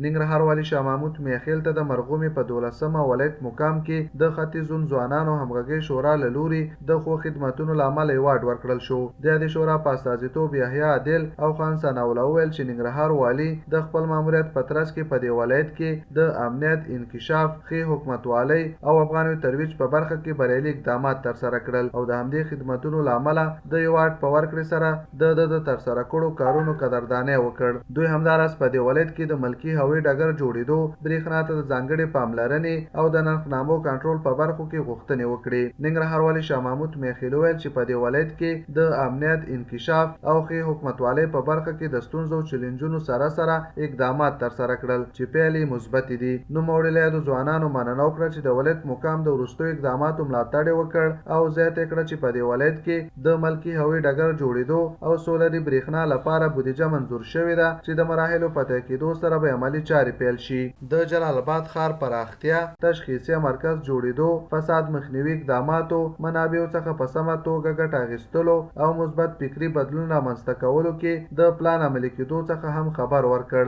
ننګرهار والي شاه محمود میاخېل ته د مرغومې په دولسمه ولایت مقام کې د ختیځ زون ځوانانو همغږۍ شورا له لوري د ښو خدمتونو له امله ایوارډ ورکړل شو. د یادې شورا په استازیتوب یحیی عادل او خان ثناءالله وویل چې ننګرهار والي د خپل ماموریت په ترڅ کې په دې ولایت کې د امنیت، انکشاف، ښې حکومتوالۍ او افغانیو ترویج په برخه کې بریالي اقدامات ترسره کړل او د همدې خدمتونو له امله د ایوارډ په ورکړې سره د ده د ترسره کړو کارونو قدردانی وکړ. دوی همداراز په دې ولایت کې د ملکي هوایي ډګر جوړېدو، برېښنا ته د ځانګړې پاملرنې او د نرخنامو کنټرول په برخو کې غوښتنې وکړې. ننګرهار والي شاه محمود میاخېل وویل چې په دې ولایت کې د امنیت، انکشاف او ښې حکومتوالۍ په برخه کې د ستونزو او چلنجونو سره سره اقدامات ترسره کړل چې پایلې یې مثبتې دي. نوموړي له یادو ځوانانو مننه وکړه چې د ولایت مقام د وروستیو اقداماتو ملاتړ یې وکړ او زیاته یې کړه چې په دې ولایت کې د ملکي هوایي ډګر جوړېدو او سولري برېښنا لپاره بودیجه منظور شوې ده چې د مراحلو په طی کېدو سره به یې عملي چارې پیل شي. د جلال اباد ښار پراختیا، تشخیصیه مرکز جوړېدو، فساد مخنیوي اقداماتو، منابعو څخه په سمه توګه ګټه اخیستلو او مثبت فکري بدلون رامنځته کولو کې د پلان عملي کېدو څخه هم خبر ورکړ.